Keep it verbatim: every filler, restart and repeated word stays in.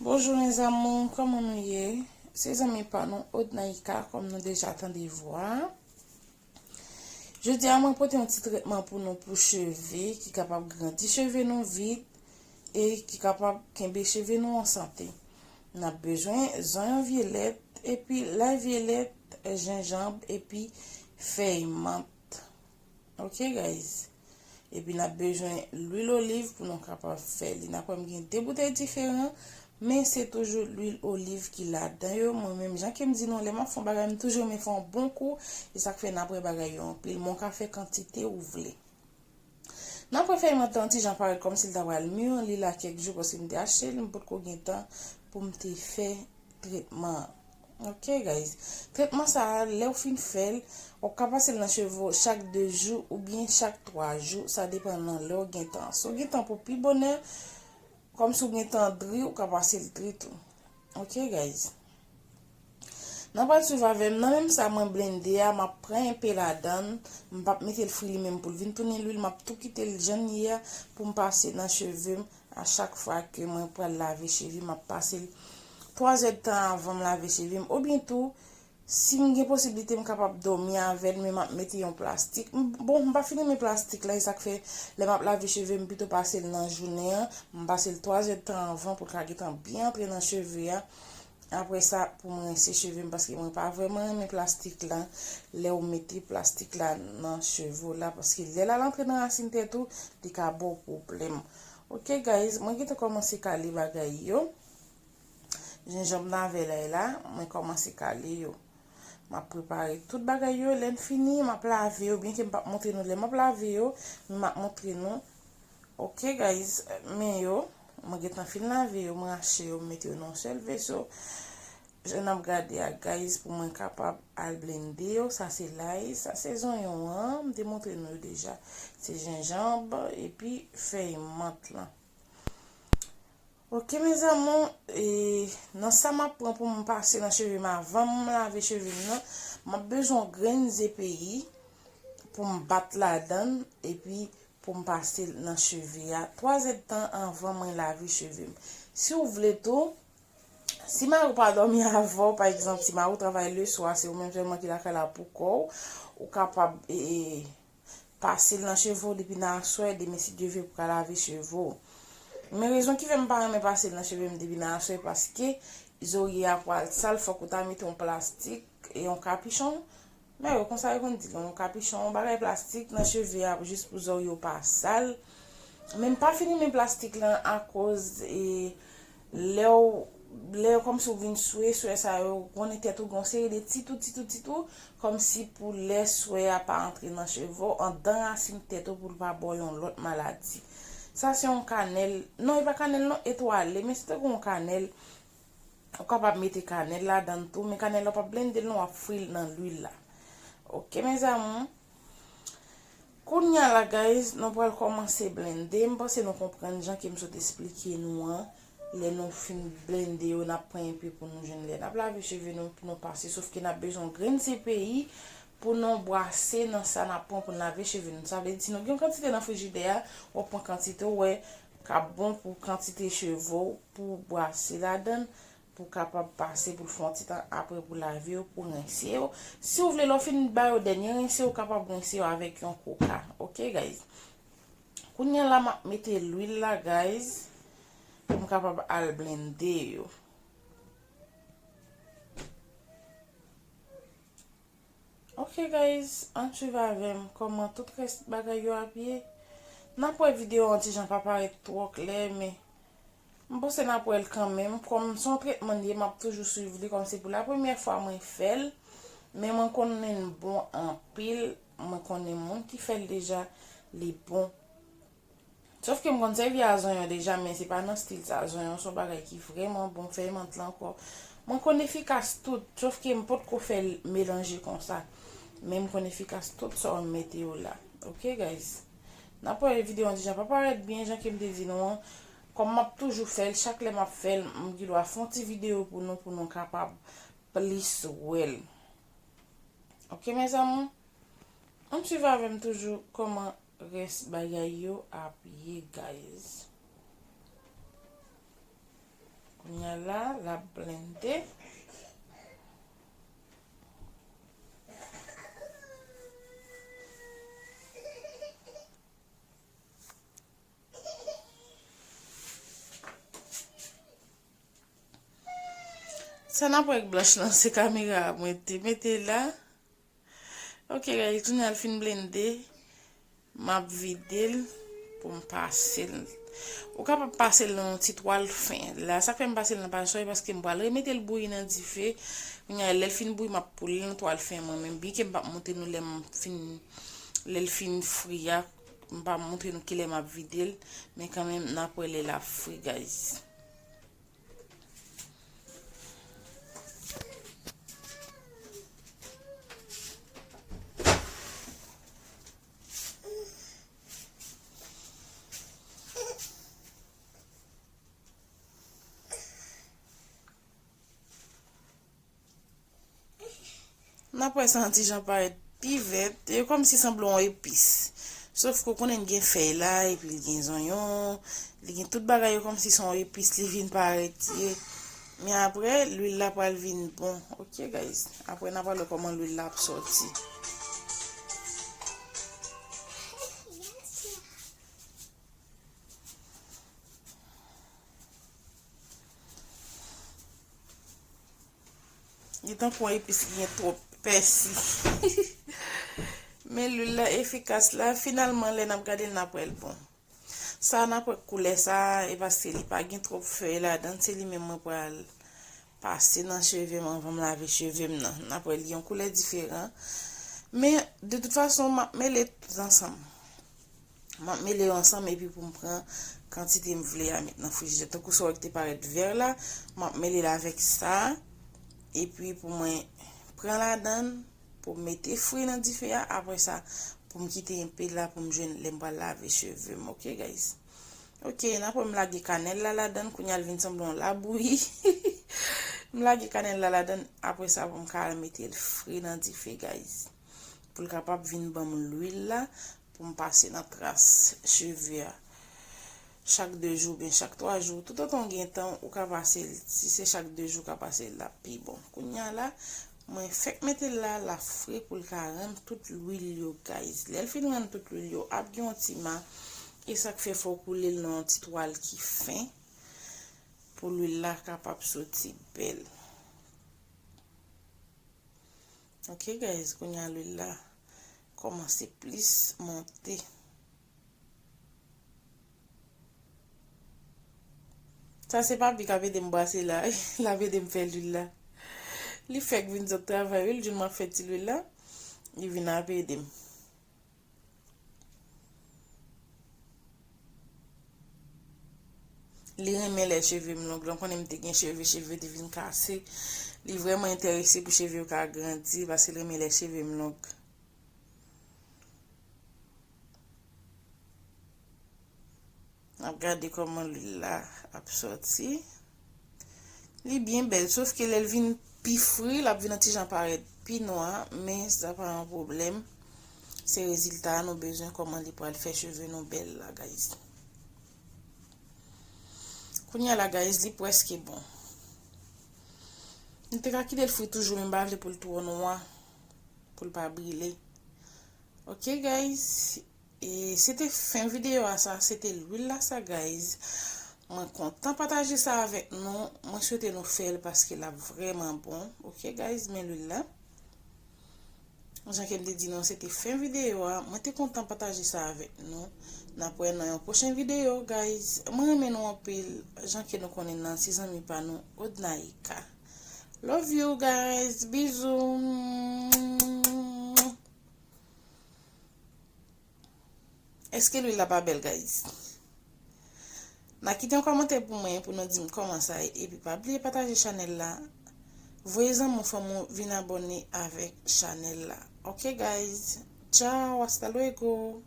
Bonjou mes amours, kòman nou ye? Se zanmi pa nou Odnaïka, kòm nou deja tande vwa. Jodi a mwen pote yon ti tretman pou nou pou cheve ki kapab grandi cheve nou vit e ki kapab kenbe cheve nou an sante. N ap bezwen zonyon vyolèt epi lay vyolèt, jenjanm epi fèy mant. Ok guys. Epi n ap bezwen lwil oliv pou nou kapab fè li. N ap wè m gen de boutèy diferan, men se toujou lwil oliv ki ladan yo. Mwen menm, jan ke m di nou, lè m ap fè yon bagay, m toujou renmen fè yon bon kou. E sa k fè n ap wè bagay yo anpil. Men w ka fè kantite ou vle. N ap wè fèy mant lan ti jan parèt kòmsi l ta pral mi, li la kèk jou paske m te achte l, m potko gen tan pou m te fè tretman an. Ok guys. Tretman sa a, lè w fin fè l, w ka pase l nan cheve w chak de jou oubyen chak twa jou, sa depann nan lè w gen tan. Si w gen tan pou pi bonè, kòmsi w gen tan dri, w ka pase l dri tou. Ok guys. N ap pral swiv avè m. Nan menm sa mwen blende a, m ap pran enpe ladan l. M p ap mete l fri li menm pou l vin tounen lwil. M ap tou kite l jan l ye a pou m pase nan cheve m. A chak fwa ke mwen pral lave cheve m, m ap pase l twa zèdtan avan m lave cheve m. Oubyen tou, si m gen posiblite, m kapab dòmi avè l, men m ap mete yon plastik. M, bon, m pa fin renmen plastik la, e sa k fè lè m ap lave cheve m, m pito pase l nan jounen an. M pase l twa zèdtan avan pou l ka gentan byen antre nan cheve a. Apre sa, pou m rense cheve m, paske mwen pa vrèman renmen plastik la. Lè w mete plastik la nan cheve w la, paske lè l al antre nan rasin tèt ou, li ka ba w pwoblèm. Ok guys, mwen gentan kòmanse kale bagay yo. Jenjanm nan avè lay la, mwen kòmanse kale yo. M ap prepare tout bagay yo, lè n fini, m ap lave yo, byenke m p ap montre nou lè m ap lave yo, men m ap montre nou. Ok guys, men yo, mwen gentan fin lave yo, m rache yo, m mete yo nan yon sèl veso. Jan n ap gade a guys, pou mwen kapab al blende yo, sa se lay, sa se zonyon an, m te montre nou yo deja. Se jenjanm, epi fèy mant lan. Ok mes amours, e nan sa m ap pran pou m pase nan cheve m avan m lave cheve m nan, m ap bezwen yon grenn ze peyi pou m bat ladan l, epi pou m pase l nan cheve a twa zèdtan avan mwen lave cheve m. Si w vle tou, si mari w pa dòmi avè w, pa egzanp, si mari w travay leswa, se ou menm sèlman ki lakay la pou kò w, ou kapab, e, e, pase l nan cheve w depi nan aswè, demen si Dye vle pou ka lave cheve w. Men rezon ki fè m pa renmen pase l nan cheve m depi nan aswè, paske zorye a pral sal, fòk ou ta mete yon plastik e yon kapichon. Men yo konsa yo konn di l, yon kapichon, yon bagay plastik nan cheve a jis pou zorye w pa sal. Men m pa fin renmen plastik lan akoz, e, lè w, lè yo kòmsi w vin swe, swe sa yo, konnen tèt ou gon seri de titou, titou, titou, kòmsi pou lè swe a pa antre nan cheve w, andan rasin tèt ou pou l pa ba w yon lòt maladi. Sa se yon kanèl, non, e pa kanèl non, etwale, men se tankou yon kanèl. Ou kapab mete kanèl ladan l tou, men kanèl la w p ap blende l non, w ap fri l nan lwil la. Ok mes amours. Kounye a la guys, nou pral kòmanse blende. M panse nou konprann jan ke m sot esplike nou an. Lè nou fin blende yo, n ap pran enpe pou nou jwenn lè n ap lave cheve nou, pou nou pase. Sòf ke n ap bezwen yon grenn ze peyi pou nou bwase nan sa n ap pran pou n lave cheve nou. Sa vle di, si nou gen yon kantite nan frijidè a, w ap pran kantite w wè k ap bon pou kantite cheve w pou w bwase ladan l, pou w kapab pase pou l fè yon ti tan apre pou w lave yo, pou w rense yo. Si w vle, lè w fin ba yo dènye rense, w kapab rense yo avèk yon koka. Ok guys. Kounye a la, m ap mete lwil la guys, pou m kapab al blende yo. Ok guys, ann swiv avè m kòman tout rès bagay yo ap ye. N ap wè videyo an ti jan pa parèt twò klè, men m panse n ap wè l kanmenm. Kòm se yon tretman l ye, m ap toujou swiv li, kòm se pou la premyè fwa mwen fè l. Men mwen konnen l bon anpil, mwen konnen moun ki fè l deja, li bon. Sòf ke m konn sèvi a zonyon deja, men se pa nan stil sa. Zonyon se yon bagay ki vrèman bon, fèy mant lan ankò. Mwen konn efikas tout, sòf ke m potko fè l melanje konsa. Men m konn efikas tout sa w mete yo la. Ok guys. N ap wè videyo an deja pa parèt byen jan ke m te di nou an. Kòm m ap toujou fè l, chak lè m ap fè l, m gen dwa fè yon ti videyo pou nou, pou nou kapab plis wè l. Ok mes amours. Ann swiv avè m toujou kòman rès bagay yo ap ye guys. Kounye a La, l ap blende. Sa n ap wè ak blanch lan, se kamera a mwen te mete la. Ok, guys, kounye a l fin blende, m ap vide l pou m pase l. Ou kapab pase l nan yon ti twal fen. La, sa k fè m pase l nan pase, se paske m pral remete l bouyi nan dife. Kounye a, lè l fin bouyi, m ap poule l nan twal fen mwen menm. Byenke m p ap montre nou lè m fin, lè l fin fri a, m p ap montre nou kilè m ap vide l, men kanmenm, n ap wè lè l ap fri, guys. N ap wè sa yon ti jan parèt pi vèt. Yo kòmsi sanble yon epis. Sof ke w konnen gen fèy la, epi l gen zonyon, li gen tout bagay yo kòmsi se yon epis li vin parèt ye. Men apre, lwil la pral vin bon. Ok, guys. Apre, n a pral wè kòman lwil la ap sòti. Li tankou yon epis ki gen twòp pèsi. Men lwil la efikas la, finalman, lè n ap gade l, n ap wè l bon. Sa, n ap wè koulè sa, e paske li pa gen twòp fèy ladan l, se li menm mwen pral pase nan cheve m anvan m lave cheve m nan. N ap wè li yon koulè diferan. Men, de tout fason, m ap mele tout ansanm. M ap mele yo ansanm epi pou m pran kantite m vle a met nan frijidè. Tankou sa w wè ki te parèt vè la, m ap mele l avèk sa. Epi pou mwen pran ladan l, pou m mete fri nan dife a. Apre sa, pou m kite enpe la pou m jwenn lè m pral lave cheve m. Ok, guys? Ok, n ap wè m lage kanèl la ladan l. Kounye a l vin sanble yon labouyi. M lage kanèl la ladan l. Apre sa, pou m ka al mete l fri nan dife, guys. Pou l kapab vin ban m lwil la, pou m pase nan tras cheve a. Chak de jou oubyen chak twa jou, toutotan w gen tan, ou ka pase l. Si se chak de jou, ou ka pase l, l ap pi bon. Kounye a la, mwen fèk mete l la, l ap fre pou l ka rann tout lwil yo, guys. Lè l fin rann tout lwil yo, ap gen yon ti ma, e sa k fè fò w koule l nan yon ti twal ki fen, pou lwil la kapab soti bèl. Ok, guys, kounye a lwil la kòmanse plis monte. Sa se papi k ap ede m brase la, l ap ede m fè lwil la. Li fèk vin sot travay, wi, l jwenn m ap fè ti lwil la, li vin ap ede m. Li renmen lè cheve m long. Lè w konnen m te gen cheve, cheve te vin kase. Li vrèman enterese pou cheve yo ka grandi, paske l renmen lè cheve m long. N ap gade kòman lwil la ap sòti. Li byen bèl, sof ke lè l vin pi fri, l ap vin yon ti jan parèt pi nwa, men sa pa yon pwoblèm. Se rezilta a nou bezwen, kòman li pral fè cheve nou bèl la, guys. Kounye a la, guys, li prèske bon. M te ka kite l fri toujou, men m pa vle pou l twò nwa, pou l pa brile. Ok, guys, e se te fen videyo a sa, se te lwil la sa, guys. Mwen kontan pataje sa avèk nou. Mwen swete nou fè l paske l ap vrèman bon. Ok, guys, men lwil la. Jan ke m te di nou, se te fen videyo a. Mwen te kontan pataje sa avèk nou. N ap wè nan yon pwochen videyo, guys. Mwen renmen nou anpil. Jan ke nou konnen nan, se zanmi pa nou, Odnaika. Love you, guys. Bizou. Èske lwil la pa bèl, guys? N a kite yon kòmantè pou mwen, pou nou di m kòman sa ye. Epi pa bliye pataje chanèl la. Voye zanmi w, fanmi w vin abòne avèk chanèl la. Ok, guys? Ciao, hasta luego.